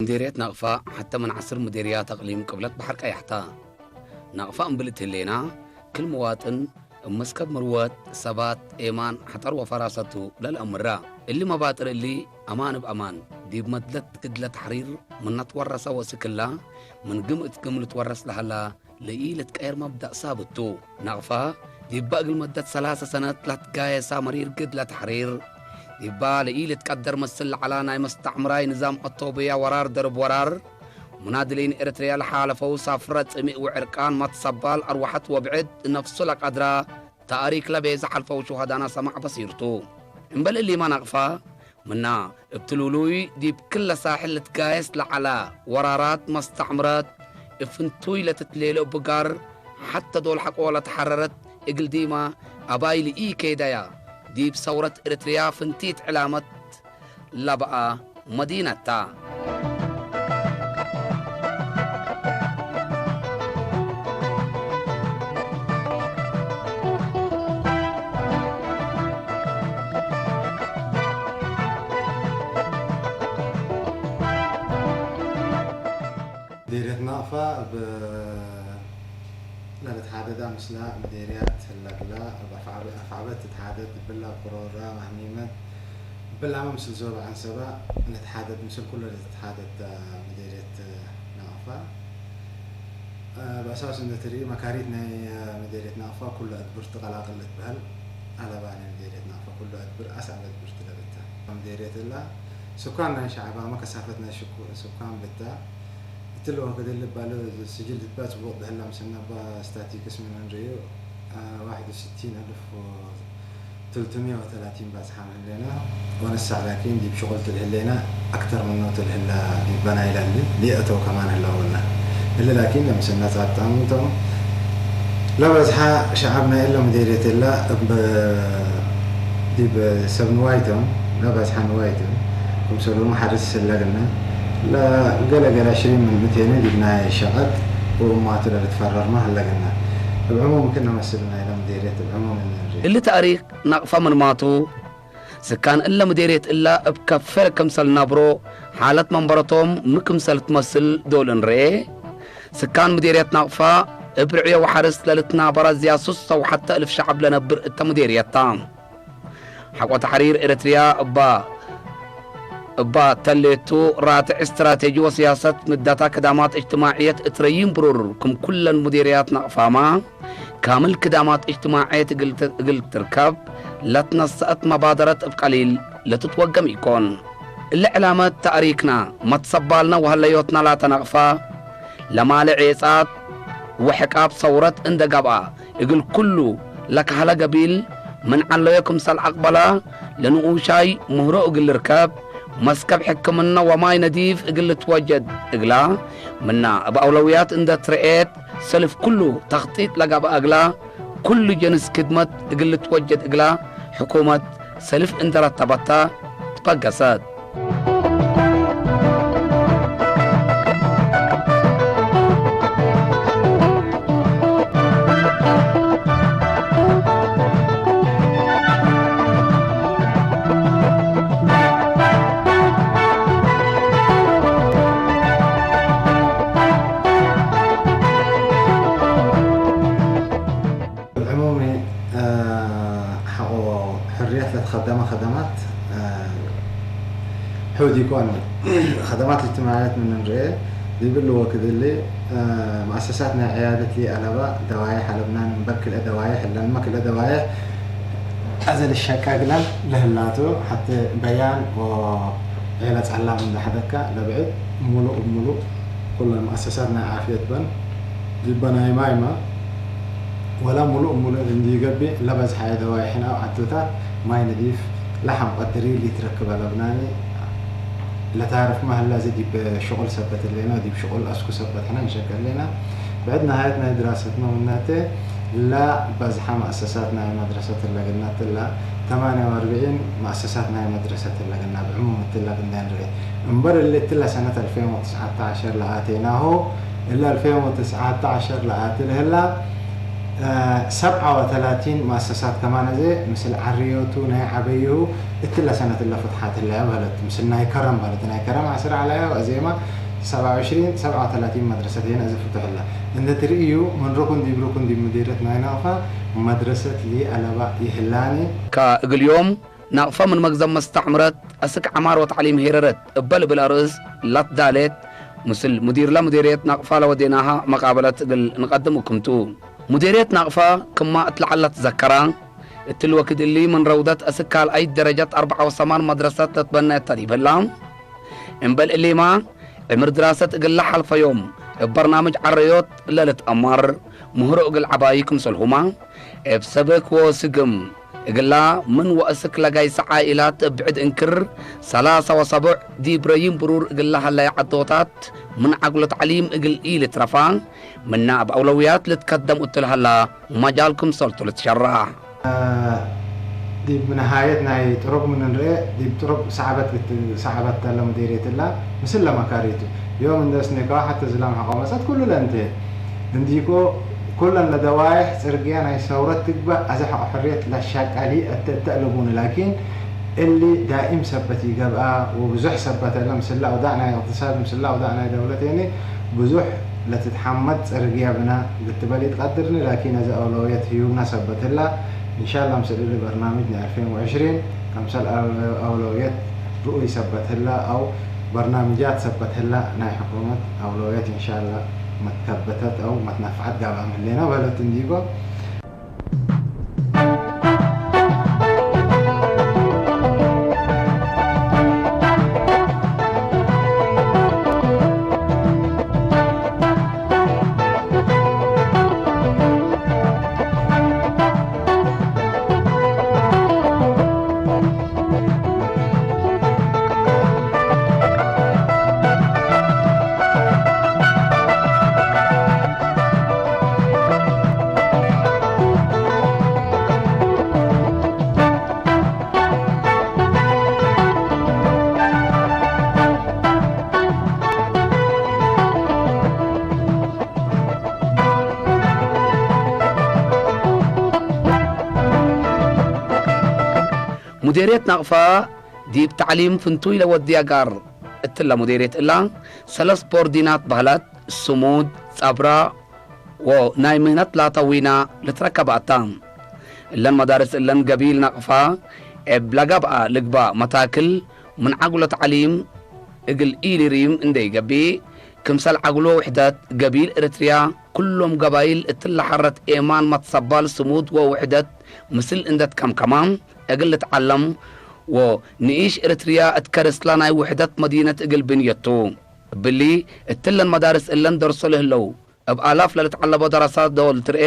ምዴርየት ናቕፋ ሓተ ምን ዓስር ምዴርያት ኣቕሊም ቅብለት ባሕር ቀያሕታ። ናቕፋ እምብል እትህሌና ክል መዋጥን እብ መስከብ ምርወት ሰባት ኤማን ሓጠር ወፈራሰቱ ለልአምራ። እሊ መባጥር እሊ ኣማን እብ ኣማን ዲብ መድለት ግድለ ተሕሪር ምናትወረሰ ወእስክላ ምን ግም እት ግም ልትወረስ ለሀላ ለኢልትቀየር መብዳእ ሳብት ቱ። ናቕፋ ዲባ እግል መደት ሰላሰ ሰነት ላትጋየሳ መሪር ግድለ ተሕሪር፣ ዲባ ለኢልትቀደር መስል ለዐላ ናይ መስተዕምራይ ንዛም አቶብያ ወራር ደርብ ወራር፣ ሙናድሊን ኤረትርያ ለሓለፈው ሳፍረ ጽሚእ ወዕርቃን መትሰባል አርወሐት ወብዕድ ነፍሱ ለቀድራ ተእሪክ ለቤዘ ሐልፈው ሹሀዳና ሰማዕ በሲርቱ። እምበል እሊማ ናቕፋ ምና እብ ትሉሉይ ዲብ ክለ ሳሕል ልትጋየስ ለዐላ ወራራት መስተዕምረት እብ ፍንቱይ ለትትሌሎ እብ ጋር ሐተ ዶል ሐቆ ለተሐረረት እግል ዲማ አባይ ልኢኬደያ ዲብ ሰውረት ኤረትርያ ፍንቲት ዕላመት ለበአ መዲነት ታ። ምዴርየት ናቕፋ እብ ለልትሓደዳ ምስላ ምዴርያት ህላ እግላ እብ አፍዓበ-፣ አፍዓበት ትትሓደድ እብላ፣ እብ ቅሮራ ማህሚመት እብላመ ምስል ዞበ ዐንሰባ ንትሓደድ ምስል ኩለ ለትትሓደድ ምዴርየት ናቕፋ። እብ አሳስ እንዴ ትርኢ መካሪት ናይ ምዴርየት ናቕፋ ኩሉ አድብር ትቀላቅል ልትበህል አለባ። ናይ ምዴርየት ናቕፋ ኩሉ አድብር አስአል አድብር ትለበታ። ምዴርየት እላ ስኳን ናይ ሸዐባመ ከሳፈት ናይ ሽኩ-፣ ስኳን ብታ እትለ ወክድ ልባለ ስጅል ልባ ጽቡቅ ብህላ ምስልና እባ ስታቲክስ ምን እንርእዩ፣ አ፣ ዋሕድ ወስቲን አልፍ ወትልትምየ ወተላቲን ባጽሓ ምህሌና፣ ወነሳዕ ላኪን ዲብ ሽቁል ትልህሌና አክተር ምኖ ትልህላ ዲበና ኢላ እሊ ሊአተው ከማን ህላውና። እሊ ላኪን ለምስልና ጻብጣም እንቶም ለበዝሓ ሸዓብና የለ ምዴርየት የላ እብ ዲብ ሰብ ንዋይቶም ለበዝሓ ንዋይቶም ክምሰሎም ሐርስ ህለግና ለገለገለ ሽሪ ምን ምቴነ ዲብ ናይ ሸቀጥ ወእማቱ ለልትፈረርማ ህለግና። እብ ዕሙም ክነ መስልና ኢለ ምዴርየት እብ ዕሙም እንንሪ። እሊ ተእሪክ ናቅፋ ምንማቱ፣ ስካን እለ ምዴርየት እላ እብ ከፈል ክምሰል ናብሮ፣ ሓለት መንበረቶም ሚ ክምሰል ትመስል ዶል እንርኤ። ስካን ምዴርየት ናቅፋ እብ ርዕዮ ወሐርስ ለልትናበራ ዝያሱስ ሰውሓተ እልፍ ሸዕብ ለነብር እተ ምዴርየት ታ። ሐቆ ተሕሪር ኤረትርያ እባ፣ እባ ተሌቱ ራትዕ እስትራቴጂ ወስያሰት ምዳታ ክዳማት እጅትማዕየት እት ረዪም ብሩር ክም ኩለን ሙዴርያት ናቕፋማ ካምል ክዳማት እጅትማዕየት እግል ት-፣ እግል ትርከብ ለትነሰአት መባደረት እብ ቀሊል ለትትወገም ኢኮን። እሊ ዕላመት ተእሪክና መትሰባልና ወሀለዮትና ላተ ናቕፋ ለማለ ዔጻት ወሕቃብ ሰውረት እንደ ገብአ፣ እግል ኩሉ ለካህለ ገቢል ምን ዐለዮ ክምሰል አቅበላ፣ ለንኡሻይ ምህሮ እግል ልርከብ፣ መስከብ ሕክምና ወማይ ነዲፍ እግል ልትወጀድ እግላ፣ ምና እብ አውለውያት እንደ ትርኤት፣ ሰልፍ ኩሉ ተኽጢጥ ለገብአ እግላ፣ ኩሉ ጀንስ ክድመት እግል ልትወጀድ እግላ፣ ሕኩመት ሰልፍ እንደ ረተበታ ትበገሰት። ብዕሙሚ፣ እ፣ ሐቆ ሕርየት ለትኸደመ ኸደማት፣ እ፣ ሑድ ኢኮን። ኸደማት እጅትማዕያት ምን እንርኤ፣ ዲብሊ ወክድ እሊ፣ እ፣ መአሰሳት ናይ ዕያደት ሊ አለባ ደዋዬሕ አለብናን እምበር ክልኤ ደዋዬሕ እለን። እመ ክልኤ ደዋዬሕ አዘ ልሸቃግለን ለህላቱ፣ ሐቴ በያን ወዔለ ጸላም እንደ ሐደካ ለብዕድ፣ ሙሉእ እብ ሙሉእ ኩለን መአሰሳት ናይ ዓፍየት በን፣ ዲበ ናይ ማይማ፣ ወላ ሙሉእ ሙሉእ እንዲ ገብእ ለበዝሐ ደዋይሕን አው ዓዶታት ማይ ነዲፍ ለሐምቀት ድሪል ኢትረክበ ለብናኒ። ለታርፍ መህላ እዚ ዲብ ሽቁል ሰበት እሌና፣ ዲብ ሽቁል አስኩ ሰበት ሕነ እንሸቀ እሌና። ብዕድ ነሃየት ናይ ድራሰት መምናቴ ለበዝሐ መአሰሳት ናይ መድረሰት ለግናት እላ ተማንያ ወአርብዒን መአሰሳት ናይ መድረሰት ለግና ብዕሙም እትላ ብንደንሬ። እምበር እሊ እትላ ሰነት አልፌን ወትስዓተ ዐሸር ለአቴናሆ እለ አልፌን ወትስዓተ ዐሸር ለአቲ ለህላ፣ እ፣ ሰብዓ ወተላቲን መአሰሳት ከማን አዜ ምስል ዓርዮቱ ናይ ዐበይሁ እትለ ሰነት እለ ፍትሓት ህለያ በህለት። ምስል ናይ ከረም በህለት። ናይ ከረም ዐስር ዐለያ ወአዜማ سبعة وعشرين، سبعة وثلاثين مدرسة هنا إذا فتح الله. أنت تريو من ركن دي بركن دي مديرية ناي نغفا مدرسة لي ألبا يهلاني. እግል ዮም ናቕፋ ምን መግዘም መስተዕምረት አስክ ዐማር ወተዕሊም ሄረረት እበ ልብል አርእስ ላትዳሌት ምስል ሙዲርላ ሙዴርየት ናቕፋ ለወዴናሃ መቃበለት እግል ንቀድም እክምቱ። ሙዴርየት ናቕፋ ክማ እት ለዐል ለትዘከራ፣ እትሊ ወክድ እሊ ምን ረውደት አስክ ካልኣይት ደረጀት አርበዓ ወሰማን መድረሰት ለትበነየት ተ ዲብ ህላ። እምበል እሊማ፣ ዕምር ድራሰት እግል ለሓልፈዮም እብ በርናምጅ ዐረዮት ለልትአመር ምህሮ እግል ዐባዩ ክምሰልሁመ፣ እብ ሰብክ ወስግም እግላ ምን ወአስክ ለጋይሰ ዓኢላት እብ ብዕድ እንክር ሰላሳ ወሰቡዕ ዲብ ረዪም ብሩር እግል ለሀለየ ዐዶታት ምን ዐግሎ ተዕሊም እግል ኢልትረፋ፣ ምነ እብ አውለውያት ልትከደም እቱ ለሀላ መጃል ክምሰልቱ ልትሸረሕ። ዲብ ንሃየት ናይ ጥሮብ ምን እንርኤ፣ ዲብ ጥሮብ ሰዓበት ግት-፣ ሰዓበት ተለ ሙዴርየት እላ ምስል ለመካሪቱ። ዮም እንደ ስኔ ከዋ ሐተ ዝላም ሐቆ መጸት ኩሉ ለእንተ እንዲኮ ኩለን ለደዋይሕ ጽርግያ ናይ ሰውረት ትግባእ አዘ ሐቆ ሕርየት ለሻቃሊ እተ-፣ እተእለቡን ላኪን እሊ ዳኢም ሰበት ይገብአ ወብዙሕ ሰበት እለ ምስላ አውዳዕ ናይ እቅትሳድ ምስላ አውዳዕ ናይ ደውለት የኒ ብዙሕ ለትትሐመድ ጽርግያ ብና ልትበል ይትቀድርኒ ላኪን አዘ አውለውየት ህዩብና ሰበት ህላ እንሻላ ምስል እሊ በርናምጅ ናይ አልፌን ወዕሽሪን ከምሰል አውለውየት ርኡይ ሰበት ህላ አው በርናምጃት ሰበት ህላ ናይ ሕኩመት አውለውየት እንሻላ መትከበተት አው መትነፍዐት ጋብአ ምህሌና በለት እንዲጎ። ሙዴርየት ናቕፋ ዲብ ተዕሊም ፍንቱይ ለወድያ ጋር እትለ ሙዴርየት እላ፣ ሰለስ ቦርዲናት በህለት፣ ስሙድ፣ ጸብራ፣ ወናይ ምህነት ላተ ዊና ልትረከበ አታ። እለን መዳርስ እለን ገቢል ናቅፋ እብ ለገብአ ልግባእ መታክል ምን ዐግሎ ተዕሊም እግል ኢሊሪም እንዴ ኢገብእ፣ ክምሰል ዐግሎ ውሕደት ገቢል ኤረትርያ፣ ኩሎም ገባይል እትለ ሐረት ኤማን መትሰባል ስሙድ ወውሕደት ምስል እንዴ ትከምከማ እግል ልትዓለም ወንኢሽ ኤረትርያ እት ከርስላ ናይ ውሕደት መዲነት እግል ብንየቱ። እብሊ እትለን መዳርስ እለን ደርሶ ለህለው እብ አላፍ ለልትዐለቦ ደረሳት ዶል ትርኤ፣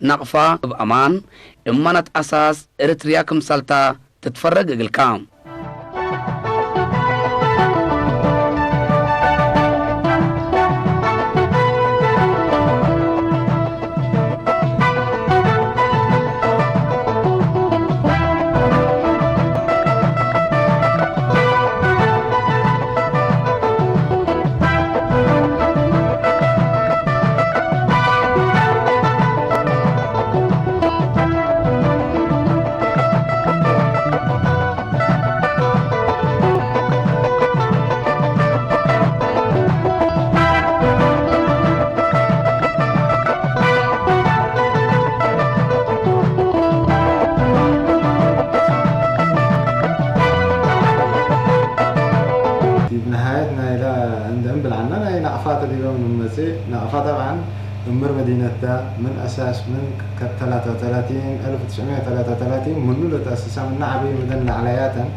ናቅፋ እብ አማን እመነት አሳስ ኤረትርያ ክምሰልታ ትትፈረግ እግልካ። ዲብ ነሃየት ናይላ እንደ እምብል ዐና ናይ ናቅፋ ተዲበም ንመጽእ፣ ናቅፋ ጠብዓን እምር መዲነትታ ምን አሳስ ምን ከ-፣ ተላታ ወተላቲን፣ አልፍ ወትስዕ ሚእት ወተላታ ወተላቲን ምኑ ለተአሰሳ ምነ ዐበዩ ምደን ለዐለያተን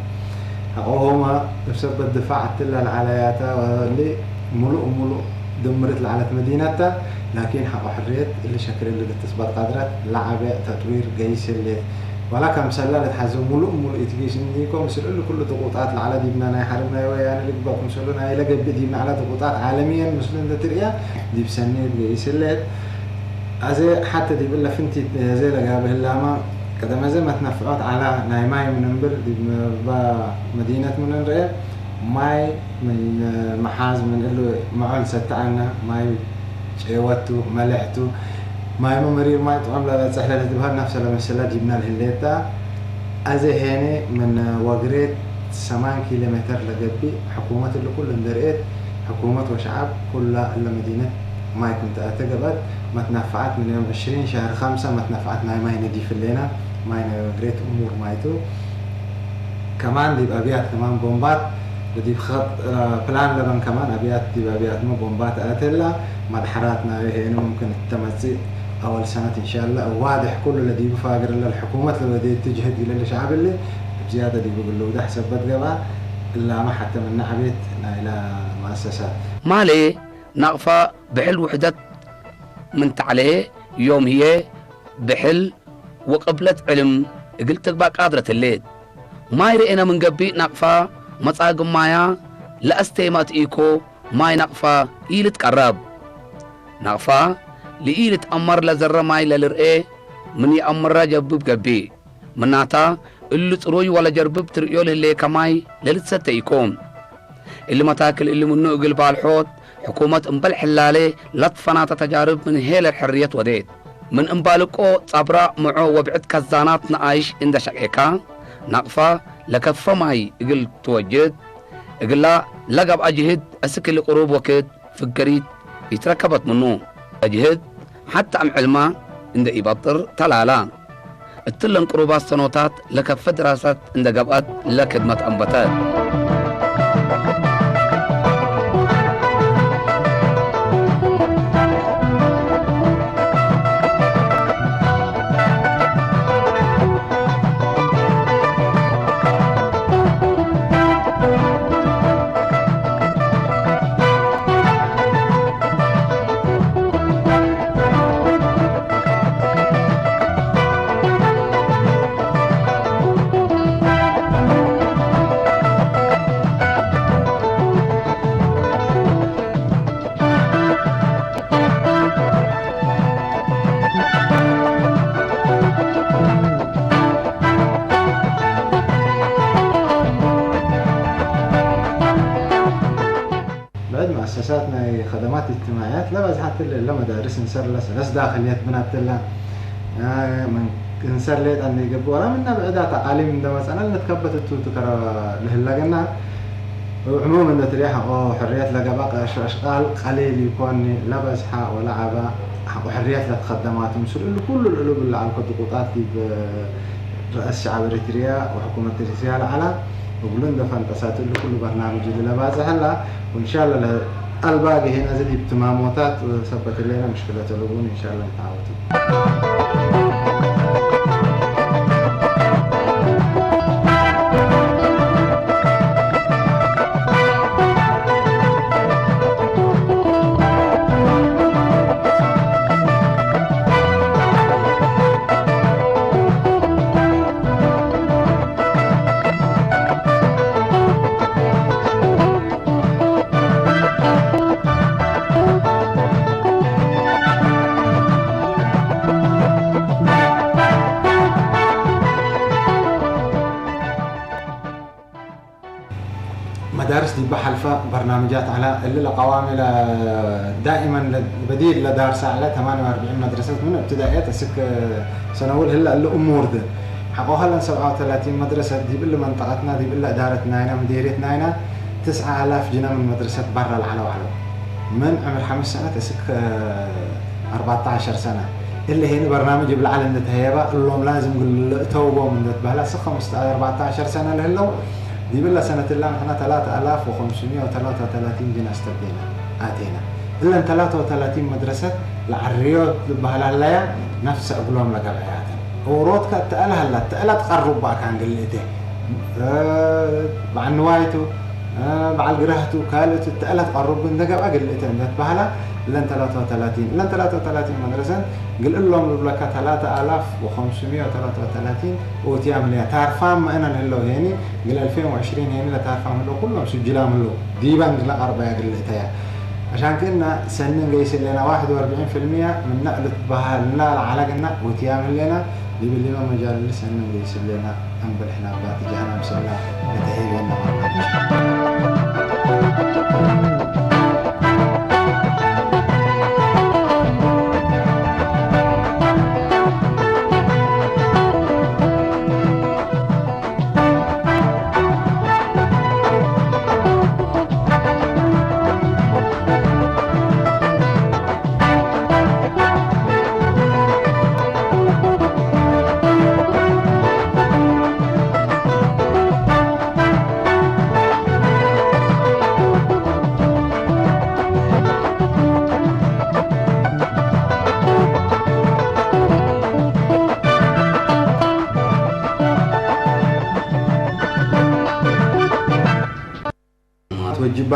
ሐቆሆማ እብ ሰበት ድፋዕ እትላ ለዐለያታ ወእሊ ሙሉእ ሙሉእ ድምርት ለዐለት መዲነትታ፣ ላኪን ሐቆ ሕርየት እሊ ሸክል እሊ ልትስበጥ ቀድረት ለዐበ ተጥዊር ገይስ ህሌት። ዋላ ከምሰላ ልትሐዘ ሙሉእ ሙሉእ ኢትጊስ እንዲኮ፣ ምስል እሊ ኩሉ ድቁጣት ለዐለ ዲብና ናይ ሐርብ ናይ ወያነ ልግበእ ክምሰሉ ናይ ለገብእ ዲብና ዐለ ድቁጣት ዓለምየን ምስሉ እንደ ትርእያ ዲብ ሰኒ ገይስ ህሌት። አዜ ሐተ ዲብ እለ ፍንቲት አዜ ለጋብእ ህላማ፣ ቀደም አዜ መትነፍዖት ዐላ ናይ ማይ ምን እምብር ዲብ መባ መዲነት ምን እንርኤ፣ ማይ ምን መሓዝ ምን እሉ መዖን ሰተአና፣ ማይ ጨወቱ፣ መልሕቱ፣ ማይመ መሪር ማይ ጥዑም ለበጽሕ ለልትበህል ነፍሰ ለመሰላ ዲብና ለህሌታ። አዜ ሄነ ምን ወግሬት ሰማን ኪሎ ሜተር ለገብእ፣ ሕኩመት እሊ ኩሉ እንደ ርኤት፣ ሕኩመት ወሸዓብ ኩላ እለ መዲነት ማይ ክምተኣተ ገብአት መትናፍዓት ምን ዮም ዕሽሪን ሸህር ኸምሰ መትናፍዓት ናይ ማይ ነዲፍ ሌና ማይ ናይ ግሬት እሙር ማይቱ ከማን ዲብ ኣብያት ከማን ቦምባት ወዲብ ኸጥ ፕላን ለበን ከማን ኣብያት ዲብ ኣብያት መ ቦምባት ኣተላ ማድሐራት ናይ ሄኑ ሙምክን ተመጽእ ኣወል ሰነት እንሻላ ዋድሕ ኩሉ ለዲቡ ፋግር ለልሕኩመት ለበዴ ትጅህድ ይለል ሸዓብ እለ ብዝያደ ዲቡ ግልውዳሕ ሰበት ገብአ እላመ ሐተ ምነ ዐቤት ናይላ መአሰሳት። ማሌ ናቕፋ ብሕል ውሕደት ምን ተዕሌ ዮም ህዬ ብሕል ወቅብለት ዕልም እግል ትግባእ ቃድረት ህሌት። ማይ ርኤነ ምን ገብእ ናቕፋ መጻግም ማያ ለአስቴ ማትኢኮ ማይ ናቕፋ ኢልትቀረብ። ናቕፋ ለኢልትአመር ለዘረ ማይ ለልርኤ ምን ይአምረ ጀብብ ገብእ። ምናታ እሊ ጽሩይ ወለ ጀርብብ ትርእዮ ለህሌከ ማይ ለልትሰተ ኢኮ። እሊ መታክል እሊ ምኑ እግል ባልሖት፣ ሕኩመት እምበል ሕላሌ ለትፈናተ ተጃርብ ምን ሄለል ሕርየት ወዴት። ምን እምባልቆ ጸብራ ምዖ ወብዕድ ከዛናት ነኣይሽ እንደ ሸቄካ፣ ናቕፋ ለከፈ ማይ እግል ትወጅድ፣ እግላ ለገብአ ጅህድ እስክ እሊ ቅሩብ ወክድ ፍገሪት ኢትረከበት ምኑ። ለጅህድ ሐታ እም ዕልማ እንደ ኢበጥር ተላላ። እትለን ቅሩባት ሰኖታት ለከፈ ድራሳት እንደ ገብአት ለክድመት አንበተት። ብዕድ መአሰሳት ናይ ኸደማት እጅትማዕያት ለበዝሐት እለ እለ መዳርስ እንሰርለ ሰለስ ዳኽልየት ብናትላ እንሰር ሌጣ እንደ ይገብእ ወላ ምና ብዕዳት ኣቃሊም እንደ መጸና ልንትከበት እቱ ትከረ ልህለገና ዕሙም እንደ ትሪያ ሐቆ ሕርየት ለገባ ቀሽ- ኣሽቃል ቀሊል ይኮን ለበዝሓ ወላ ዓባ ሐቆ ሕርየት ለትኸደማቱ ምስል እሉ ኩሉ ልዕሉ ብለዓልኮ ድቁጣት ዲብ ርእስ ሸዓብ ኤሪትርያ ወሕኩመት ኤሪትርያ ለዓላ እግሉ እንደ ፈንጠሳት እሉ ኩሉ በርናምጅ እሊ ለባጽሕ ኣላ። ወእንሻላ ለአልባ ገሄና እዚ ዲብ ትማሞታት ሰበት እሌና ምሽክለት ኣለቡን እንሻላ ንተዓወቱ። መዳርስ ዲባ ሐልፋ በርናምጃት ዐላ እሊ ለቀዋሚ ለ- ዳኢመን ለ- በዲድ ለዳርሳ ዐለ ተማንያ ወአርብዒን መድረሰት ምን እብትዳእየት እስክ ሰነውል ህላ እሊ እሙር ድ ሐቆ ሀለን ሰብዓ ወተላቲን መድረሰት ዲብ እሊ መንጠቀትና ዲብ እሊ እዳረት ናይና ምዴርየት ናይና ትስዓ አላፍ ጅነ ምን መድረሰት በራ ለዐለው ዐለው። ምን ዕምር ሐምስ ሰነት እስክ አርባዕተ ዐሸር ሰነ። እለ ሄኒ በርናምጅ እብ ለዐል እንደ ተሀየባ እሎም ላዝም ግል ልእተውቦም እንደ ትበህላ እስክ ኸምስተ አርባዕተ ዐሸር ሰነ ለህለው ዲብለ ሰነት እላ ንሕና ተላተ አላፍ ወኸምስምየ ወተላተ ወተላቲን ጅነ አስተብዴና አቴና። እለን ተላተ ወተላቲን መድረሰት ለዐርዮ ልበህላ ህለያ ነፍሰ እግሎም ለገብአያተን። ኦሮትከ እተአለ ሀላ እተአለ ትቀርብ በአካን ግልእተ። በዓል ንዋይቱ በዓል ግራህቱ ካልእቱ እተአለ ትቀርብ እንደ ገብአ ግልእተ እንደ ትበህላ እለን ተላተ ወተላቲን እለን ተላተ ወተላቲን መድረሰን ግልእሎም ልብለካ ተላተ አላፍ ወኸምስምየ ወተላተ ወተላቲን ኦትያም ህለያ። ታርፋም መእነን ህለው ሄኒ ግል አልፌን ወዕሽሪን ሄኒ ለታርፋም ህለው ኩሎም ስጅላም ህለው ዲባን ግለ ቀርበያ ግልእተያ። አሻን ክእና ሰንን ገይስ ህሌና ዋሕድ ወአርብዒን ፍልምያ ምነ ልትበሃልና ለዓላ ግና ኦትያም ህሌና ዲብ ሊመ መጃል ሰንን ገይስ ህሌና። እምበል ሕና እባ ትጃህና ምስልና ለተሄበና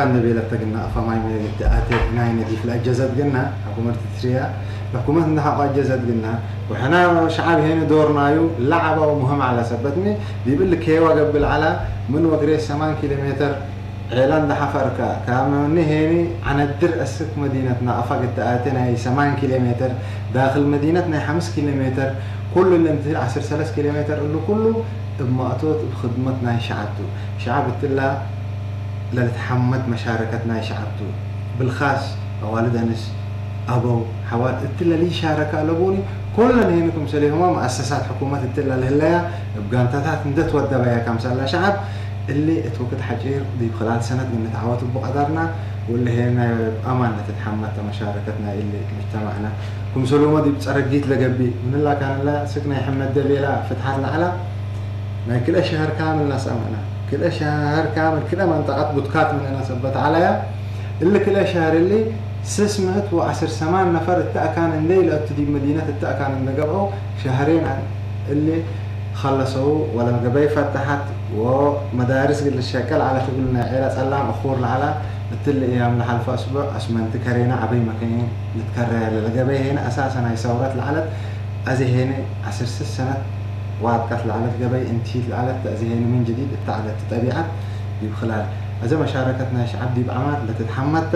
እንደ ቤለተ ግና ፈማይ መግድ ኣተ ናይ ነዲፍ ለእጀዘት ግና ሕኩመት ትትርያ ሕኩመት እንደ ሓቋ እጀዘት ግና ወሕና ሸዓብ ሄነ ዶርናዩ ለዓባው ሙህም ዓላ ሰበትኒ ዲብል ኬዋ ገብል ዓላ ምን ወግሬ ሰማን ኪሎ ሜትር ዔላ እንደ ሓፈርካ ካብ መኒ ሄኒ ዓነድር እስክ መዲነት ናቕፋ ግተ ኣተ ናይ ሰማን ኪሎ ሜትር ዳኽል መዲነት ናይ ሓምስ ኪሎ ሜትር ኩሉ ለምትህል ዓሰርተ ሰለስተ ኪሎ ሜትር እሉ ኩሉ እብ ማእቶት እብ ኽድመት ናይ ሸዓብቱ ሸዓብ እትላ ለልትሓመት መሻረከት ናይ ሸዓብቱ ብልኻስ ኣዋልድ ኣንስ ኣበው ሓዋት እትለ ልይሻረካ ኣለቦኒ ኩለን ሄንኩም ሰሊሆማ መኣሰሳት ሕኩመት እትላ ልህለያ እብ ጋንታታት እንደ ትወደበያ ካምሳላ ሸዓብ እሊ እት ወክድ ሓጪር ዲብ ኽላል ሰነት ግንትዓወት እቡ ቀዳርና ወለ ሄና ኣማነት እትሓመት ተመሻረከትና እሊ ምጅተማዕና ክምሰሎሞ ዲብ ጸረጊት ለገቢ ምንላ ካንላ ስክ ናይ ሕመድ ደቤላ ፍትሓት ለዓላ ናይ ክልኤ ሸሀር ካምል ናሰምዕና። ክልኤ ሸሀር ካምል ክልኤ መንጠቐት ቡትካት ምንእና ሰበት ዓላያ። እሊ ክልኤ ሸሀር እሊ ስስ ምእት ወዐስር ሰማን ነፈር እተ ኣካን እንደ ይልአቱ ዲብ መዲነት እተ ኣካን እንደ ገብዐው ሸሀሬን እሊ ኸለሰው ወለም ገበይ ፈተሓት ወመዳርስ ግል ሸቀል ዓለ ትብል ናይ ዔላ ጸላም እኹር ለዓላ እትሊ እያም ለሓልፈ እስቡዕ ኣስመንቲ ከሬና ዐበይ መከይን ልትከረያ ለለገበይ ሄነ ኣሳሰ ናይ ሰውረት ለዓለት ኣዜ ሄነ ዐስር ስስ ሰነት ዋጥቃት ለዓለት ገበይ እንቲት ለዓለት ኣዜ ሄነ ምን ጀዲድ እተዓለት ጠቢዓት ዲብ ኽላል ኣዘ መሻረከት ናይ ሸዓብ ዲብ ዐማር ለትትሐመታ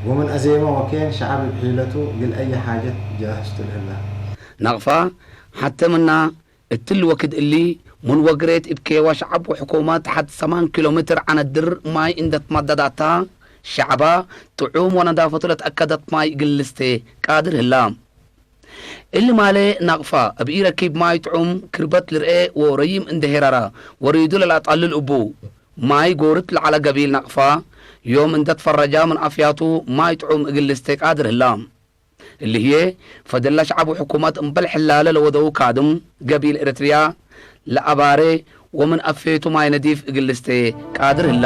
ወምን ኣዜመ ወኬን ሸዓብ እብ ሒለቱ ግል ኣየ ሓጀት ጃህዝ ቱ ለህላ። ናቕፋ ሐተ ምና እትሊ ወክድ እሊ ምን ወግሬት እብ ኬዋ ሸዐብ ወሕኩመት ሐድ ሰማን ኪሎ ሜትር ዐነድር ማይ እንደ ትመደዳታ፣ ሸዐባ ጥዑም ወነዳፈቱ ለትአከደት ማይ እግል ልስቴ ቃድር ህላ። እሊ ማሌ ናቅፋ እብ ኢረኪብ ማይ ጥዑም ክርበት ልርኤ ወረይም እንደ ሄራራ ወሪዱ ለለአጣልል እቡ፣ ማይ ጎርት ለዐለ ገቢል ናቅፋ ዮም እንደ ትፈረጃ ምን አፍያቱ ማይ ጥዑም እግል ልስቴ ቃድር ህላ። እሊ ህዬ፣ ፈደላ ሸዐብ ወሕኩመት እምበል ሕላለ ለወደዉ ካድም ገቢል ኤረትርያ ለአባሬ ወምን አፌቱ ማይ ነዲፍ እግል ልስቴ ቃድር ህላ።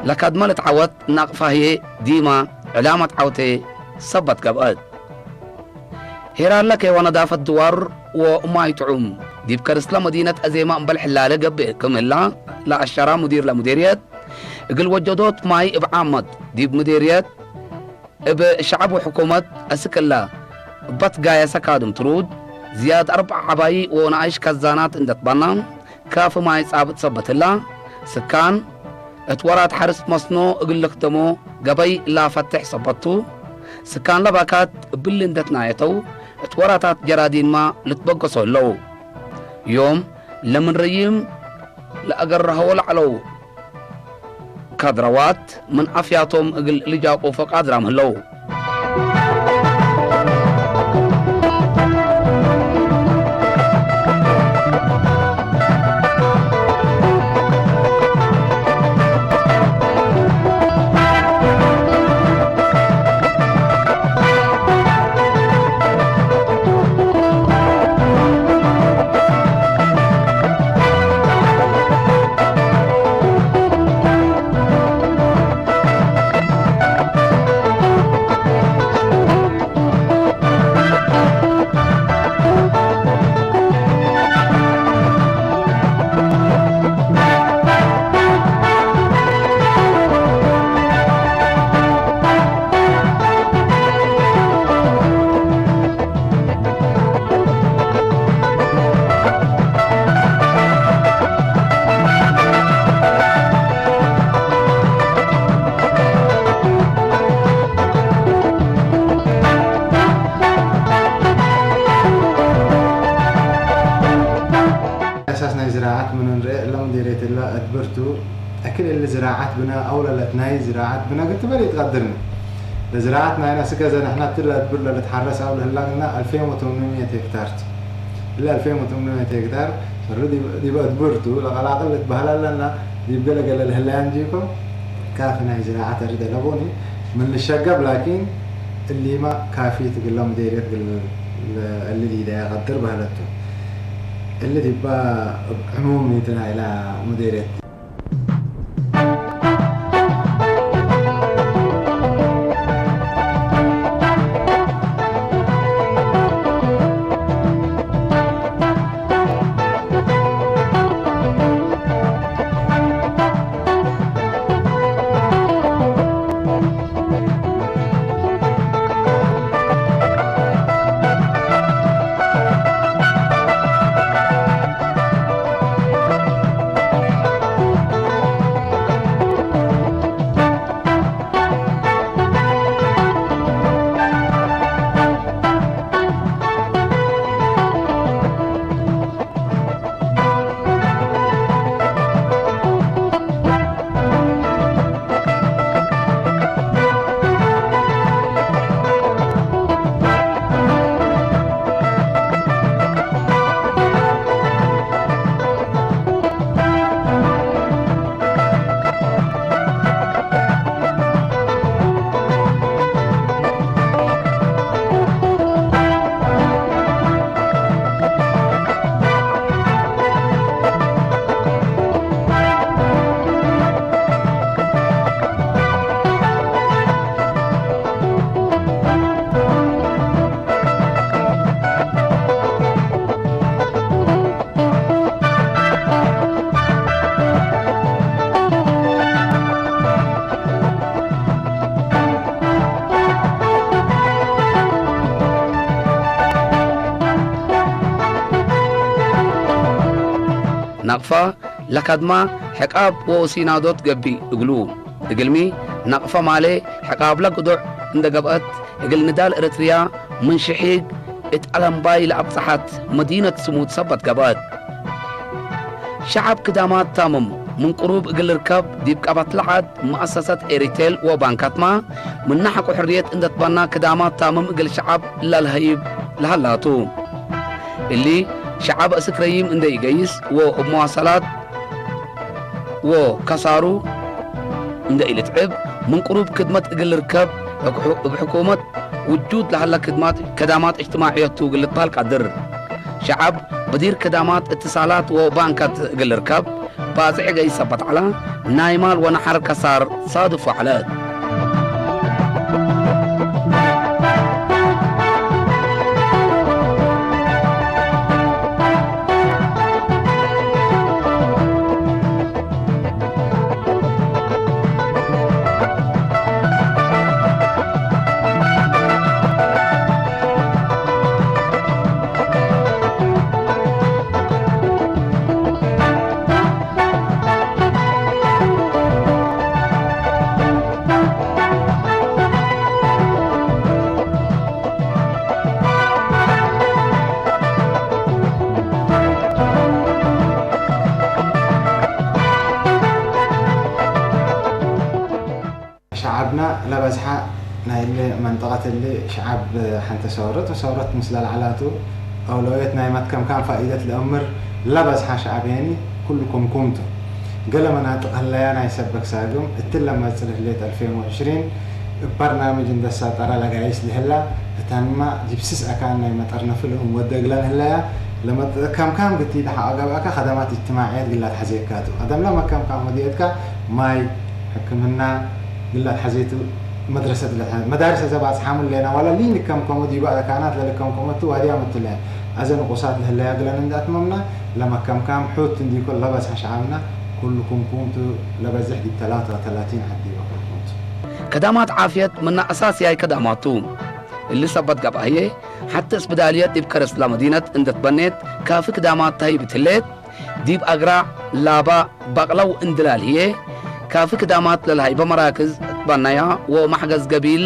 ለካድመ ልትዓወት ናቅፋ ህዬ ዲማ ዕላመት ዐውቴ ሰበት ገብአት። ሄራለ ኬዋ ነዳፈት ድዋር ወማይ ጥዑም ዲብ ከርስለ መዲነት አዜማ እምበል ሕላለ ገብእ ክም ህላ ለአሸራ ሙዲር ለሙዴርየት፣ እግል ወጀዶት ማይ እብ ዓመት ዲብ ሙዴርየት እብ ሸዐብ ወሕኩመት አስክ እለ እበ ትጋየሰ ካድም ትሩድ ዝያድ አርበዕ ዐባይ ወነኣይሽ ከዛናት እንደ ትበና፣ ካፊ ማይ ጻብጥ ሰበት ህላ፣ ስካን እት ወራት ሐርስ መስኖ እግል ልክደሞ ገበይ ላፈትሕ ሰበት ቱ፣ ስካን ለባካት እብሊ እንደ ትናየተው እት ወራታት ጀራዲንማ ልትበገሶ ህለው። ዮም ለምን ረይም ለአገርሀዎ ለዐለው ካድረዋት ምን አፍያቶም እግል ልጃቆፎ ቃድራም ህለው። ክልል ዝራዓት ብነ ኣውለለት ናይ ዝራዓት ብነ ግትበል ይትቀድርኒ። ለዝራዓት ናይና ስገዘ ንሕና ትላ ትብር ለልትሓረስ ኣው ለህላግና ኣልፌን ወተምንምየት ሄክታር ቲ። እለ ኣልፌን ወተምንምየት ሄክታር ርድ ዲበ ትብርቱ ለቀላቅል ልትበህል ኣለና። ዲብ ገለ ገለ ለህላያን ጂኮ ካፊ ናይ ዝራዓት ኣሪ ደለቦኒ። ምን ልሸገብ ላኪን እሊማ ካፊ ትግለ ሙዴርየት ግል እሊ ዲዳ ያቀድር በህለቱ። እሊ ዲባ ዕሙም ይትና ኢላ ሙዴርየት። ናቕፋ ለከድማ ሕቃብ ወሲናዶት ገቢ እግሉ። እግልሚ ናቕፋ ማሌ ሕቃብ ለግዶዕ እንደ ገብአት እግል ንዳል ኤረትርያ ምን ሽሒግ እት አለምባይ ለአብጽሐት መዲነት ስሙድ ሰበት ገብአት። ሸዐብ ክዳማት ታምም ምን ቅሩብ እግል ልርከብ ዲብ ቀበት ለዐድ መአሰሰት ኤሪቴል ወባንካትማ ምነ ሐቆ ሕርየት እንደ ትበና ክዳማት ታምም እግል ሸዐብ ለልሀይብ ለሀላቱ። እሊ ሸዐብ አስክ ረዪም እንደ ኢገይስ ወእብ መዋሰላት ወከሳሩ እንደ ኢልትዕብ ምን ቅሩብ ክድመት እግል ልርከብ እብ ሕኩመት ውጁድ ለሀለ ክድማት ከዳማት እጅትማዕየት ቱ እግል ልትበህል ቀድር። ሸዐብ በዲር ከዳማት እትሳላት ወባንካት እግል ልርከብ ባጽዕ ገይስ ሰበት ዐለ ናይ ማል ወነሐር ከሳር ሳድፍ ወዐለት። ሸዓብና ለበዝሓ ናይ እለ መንጠቀት እለ ሸዓብ ሐንተ ሰውረት ወሰውረት ምስለ ለዐላቱ አውለውየት ናይ መትከምካም ፋኢደት ለእምር ለበዝሓ ሸዓብ የኒ ኩሉ ኩምኩምቱ። ገለ መናጥቅ ህለያ ናይ ሰበክ ሳግም እትለ መጽእ ህሌት አልፌን ወዕሽሪን እብ በርናምጅ እንደሳጠረ ለጋይስ ለህላ እታንማ ጅብስስ አካን ናይ መጠርነፍ ለእም ወደ እግለን ህለያ ለመጠከምካም ግቲ ደሓ አጋብአካ ከደማት እጅትማዕየት ግላት ሐዜካቱ። አደም ለመከምካም ወዲየትካ ማይ ሕክምና ግላት ሐዜቱ መድረሰት ግላት ሐዜ-፣ መዳርስ አዘ ባጽሓሙ ሌና ዋላ ሊንከም ከሙ ዲባ ካናት ለልከም ከመቱ ዋዲያ መቱለ አዘ ንቁሳት ለህለያ ግለን እንደ አትመምና ለመከምካም ሑት እንዲኮ ለበዝሐ ሸዓብና ኩሉ ኩምኩምቱ ለበዝሕ ዲብ ተላታ ተላቲን ሐዲባ ኩምኩምቱ። ከዳማት ዓፍየት ምና አሳስያይ ከዳማቱ እሊ ሰበት ገብአየ ሐተ እስብዳልየት ዲብ ከረስላ መዲነት እንደ ትበኔት ካፊ ክዳማት ተህይብ ትሌት ዲብ አግራዕ ላባ ባቅለው እንድላል ህዬ፣ ካፊ ክዳማት ለልሀይበ መራክዝ እት በነያ ወመሕገዝ ገቢል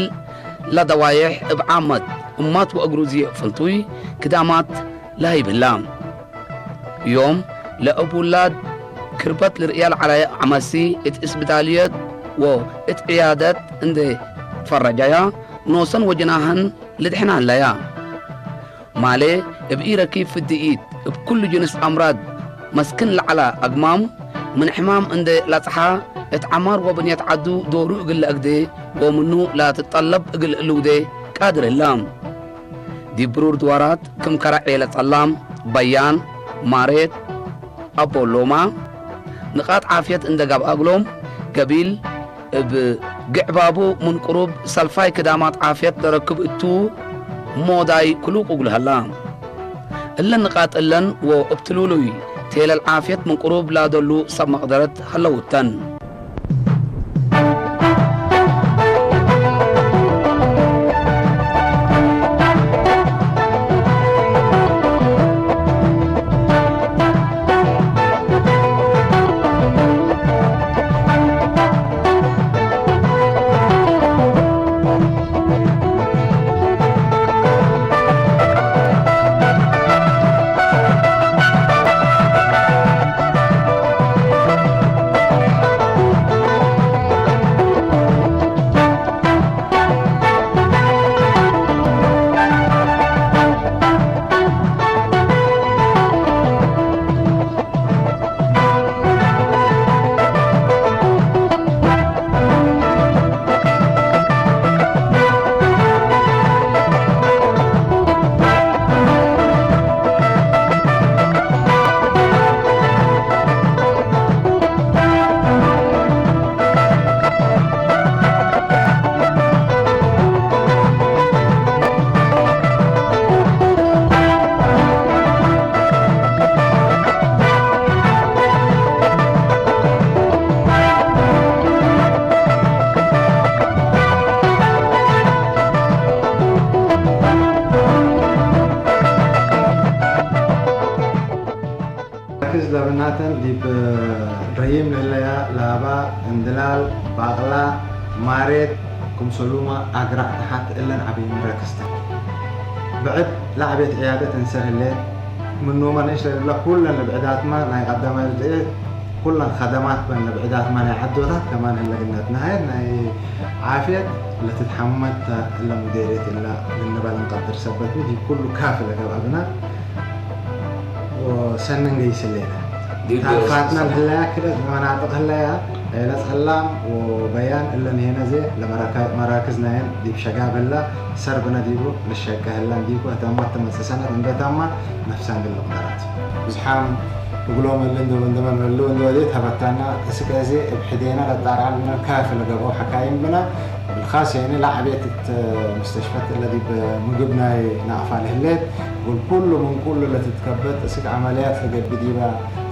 ለደዋዬሕ እብ ዓመት እማት ወእግሩዝየ ፍንቱይ ክዳማት ለሀይብ ህላ። ዮም ለእብ ውላድ ክርበት ልርእያ ለዓላየ ዓመሲ እት እስብታልየት ወእት ዕያደት እንዴ ትፈረጃያ ኖሰን ወጀናህን ልድሕና ህለያ። ማሌ እብ ኢረኪብ ፍድኢት እብ ኩሉ ጅንስ ኣምራድ መስክን ለዐላ ኣግማም ምን ሕማም እንዴ ላጽሓ እት ዐማር ወብንየት ዐዱ ዶሩ እግል ለአግዴ ወምኑ ላትጠለብ እግል እልውዴ ቃድር ህላ። ዲብ ብሩር ድዋራት ክም ከረዕ ዔለ ጸላም፣ በያን፣ ማሬት፣ አቦሎማ፣ ንቃጥ ዓፍየት እንደ ገብአ እግሎም፣ ገቢል እብ ግዕባቡ ምን ቅሩብ ሰልፋይ ክዳማት ዓፍየት ለረክብ እቱ ሞዳይ ክሉቅ እግሉ ሀላ። እለን ንቃጥ እለን ወእብ ትሉሉይ ቴለል ዓፍየት ምን ቅሩብ ላደሉ ሰብ መቅደረት ሀለውተን። መራክዝ ለብናተን ዲብ ረሂም ለህለያ ላባ፣ እንድላል፣ ባቅላ፣ ማሬት፣ ክምሰሉማ ኣግራዕ ተሓት እለን ዓብይ መራክዝተን። ብዕድ ለዓቤት ዕያደት እንሰር ህሌት፣ ምኖማ ንእሽተ ልብላ ኩለን ለብዕዳትማ ናይ ቀዳማይ ርድኤት ኩለን ኸደማት በን ለብዕዳትማ ናይ ዓዶታት ከማን ህለ ግነት ንሃየት ናይ ዓፍየት ለትትሓመት እለ ሙዴርየት እላ ልንበል እንቀድር ሰበት ዲብ ኩሉ ካፍ ለገብአ ብና ወሰንን ገይስ ህሌና። ዲብ ታፋትና ህለያ ክለት መናጥቅ ህለያ ዒለ ጸላም ወበያን እለን ሄነ ዘ ለመራካ-፣ መራክዝ ናየን ዲብ ሸጋብ ህላ ሰርብነ ዲቡ ልሸቀ ህላን ዲቡ ህተማ ተመጽእ ሰነት እንደ ተማ ነፍሳን ግልቅ ደራት። ብዝሓም እግሎም እሊ እንደ ወንደመን እሉ እንደ ወዴት ሀበታና እስቀ እዜ እብ ሕዴና ለጣርዓልና ካፍ ለገብኦ ሐካይም ብና ብልኻስ የኒ ላዕቤት እት ሙስተሽፈት እለ ዲብ ምግብ ናይ ናቅፋ ልህሌት እግል ኩሉ ምን ኩሉ ለትትከበት እስክ ዐመልያት ልገብእ ዲባ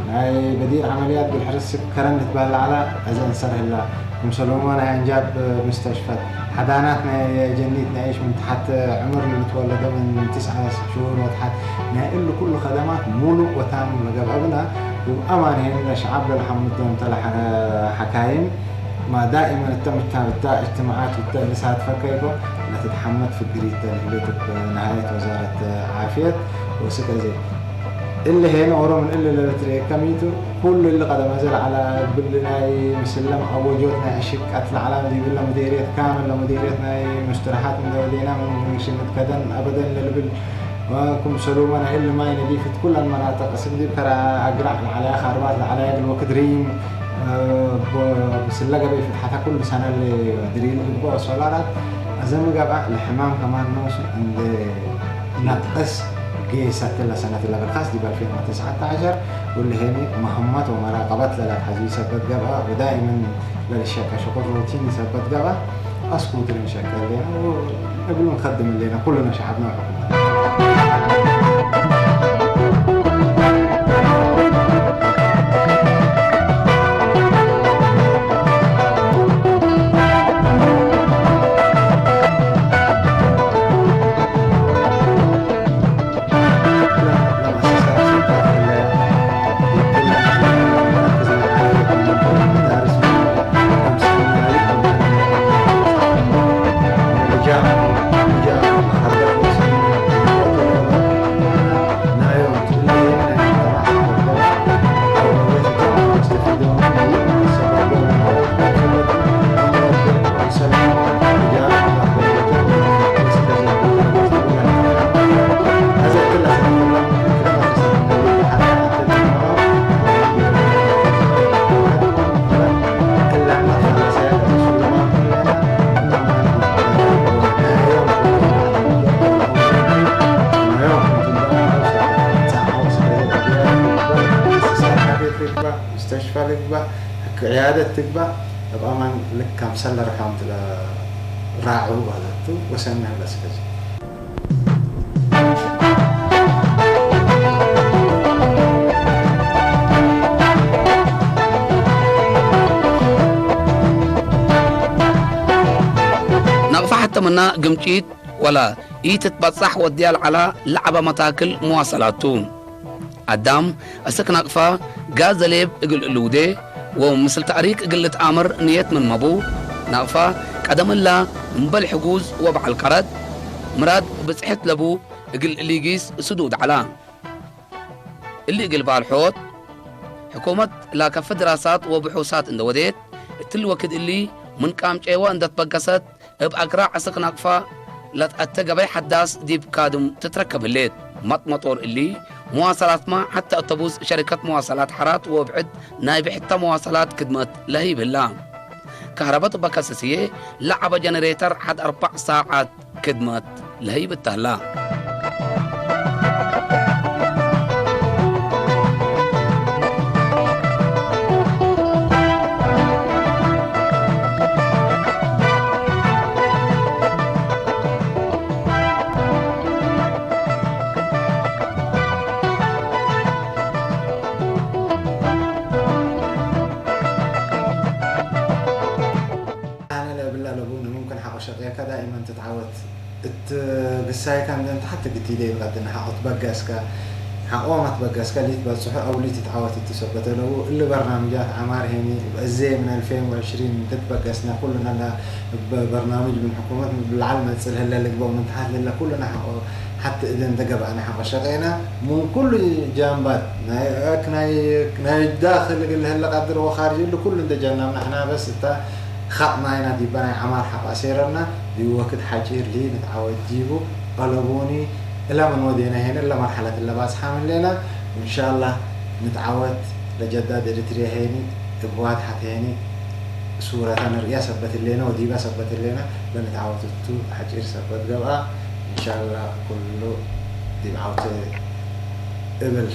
ናይ በዲር ዐመልያት እግል ሕርስ ከረን ልትበህል ዐላ እዘ እንሰር ህላ። ክምሰሎሞ ናይ አንጃብ ሙስተሽፈት፣ ሐዳናት ናይ ጀኒት ናይ እሽ ምን ተሐት ዕምር ልትወለደ ምን ትስዐ ሽሁር ወተሐት ናይ እሉ ኩሉ ከደማት ሙሉእ ወታም ለገብአ ብና፣ እብ አማን ሄን ለሸዓብ ለልሐምዶም ተለ ሐካይም፣ ማ ዳኢመን እተ ምታብታ እጅትማዓት እተ ልሳትፈ ከይኮ ለትትሐመድ ፍግሪት ተልህሌት እብ ነሃየት ወዛረት ዓፍየት ወስከ እዜ። እሊ ሄን ኦሮ ምን እሊ ለልትርኤ ከሚቱ፣ ኩሉ እሊ ቀደመ እዜ ለዐላ እብል ናይ ምስለ መአወጆት ናይ አሽቀት ለዐላ ዲብለ ሙዴርየት ካምል ለሙዴርየት ናይ ሙስትራሓት እንደ ወዴና ምን ሽንት ከደን አበደን ለልብል ክምሰሉመ ናይ እሊ ማይ ነዲፍት ኩለን መናጥቅ እስክ ዲብ ከረ አግራዕ ለዐላያ ካርባት ለዐላያ እግል ወክድ ሪም፣ እ፣ ብ-፣ ብስለ ገበይ ፍትሓታ ኩሉ ሰነ እሊ ድሪል ግቦ ሶላራት አዘ ምገብአ ለሕማም ከማን ኖሱ እንደ ነቅስ ጌሰት ለሰነት ለብርካስ ዲብ አልፌን ወትስዓተ ዐሸር ወልሄኒ መሀመት ወመራቀበት ለለትሐዚ ሰበት ገብአ ወዳኢመን ለልሸቀ ሽቁል ሩቲን ሰበት ገብአ አስኩ ትርን ሸቀ ሌና እብሉ ንከድም ሌና ኩሉና ሸዓብና ወሕኩመት። ብዕያደት ትግባእ፣ እብ ኣማን ልክ ከም ሰለ ርሖም ትለ ራዑ ባለቱ ወሰንና ህላ ስለዚ። ናቕፋ ሓተመና ግምጪት ወላ ኢትትበጻሕ ወዲያ ለዓላ ለዓባ መታክል መዋሰላቱ። ኣዳም፣ እስክ ናቅፋ፣ ጋዘ ሌብ እግል እልውዴ፣ ወምስል ተእሪክ እግል ልትኣምር ንየት ምን መቡ፣ ናቅፋ፣ ቀደምላ፣ እምበል ሕጉዝ ወበዓል ቀረድ፣ ምራድ ብጽሕት ለቡ እግል እሊጊስ ስዱድ ዐላ። እሊ እግል በአልሖት፣ ሕኩመት ላከፈ ድራሳት ወብሑሳት እንደ ወዴት፣ እትል ወክድ እሊ ምን ቃምጨወ እንደ ትበገሰት፣ እብ አግራዕ እስክ ናቅፋ ለትአተ ገበይ ሐዳስ ዲብ ካድም ትትረከብ ህሌት። መጥመጦር እሊ መዋሰላትማ ሐተ አውቶቡስ ሸሪከት መዋሰላት ሐራት ወብዕድ ናይ ብሕተ መዋሰላት ክድመት ለህይብ ህላ። ካህረበት በከሰስዬ ለዐበ ጀነሬተር ሐድ አርበዕ ሳዓት ክድመት ለህይብ እተህላ። ኣነ ለብላ ለቡ ንሙምክን ሓቆ ሸቅየካ ዳኢመን ትትዓወት እት ግሳይካ እንደ እንተ ሓቲ ግቲ ደይ ብቀድና ሓቆ ትበገስካ ሓቆ ማትበገስካ ሊት በጽሑ ኣው ሊት ትትዓወት እትሰበተ ለቡ እሊ በርናምጃት ዓማር ሄኒ በዜ ምን ألفين وعشرين እንተ ትበገስና ኩልና ዳ በርናምጅ ምን ሕኩመት ብልዓል መጽል ህለ ልግበው ምን ተሓት ልለ ኩልና ሓቆ ሓቲ እደ እንተ ገባእና ሓቆ ሸቀና ምን ኩሉ ጃምባት ናይ ኣክ ናይ ናይ ዳኽል እግል ህለ ቃድር ወኻርጅ እሉ ኩሉ እንደ ጀናም ንሕና በስ እታ ኻቕ ናይና ዲበ ናይ ዓማር ሓቆ ኣሴረና ዲወክድ ሓጪር ሊ ንትዓወት ዲቡ ቀለቦኒ እላ ምን ወዴና ሄነ እላ መርሓለት እለ ባጽሓ ምሌና እንሻላ ንትዓወት ለጀዳድ ኤሪትሪያ ሄኒ እብዋት ሓት ሄኒ ሱረታ ንርእያ ሰበት እሌና ወዲባ ሰበት እሌና ለንትዓወት እቱ ሓጪር ሰበት ገብኣ እንሻላ ኩሉ ዲብ ዓውተ እብል።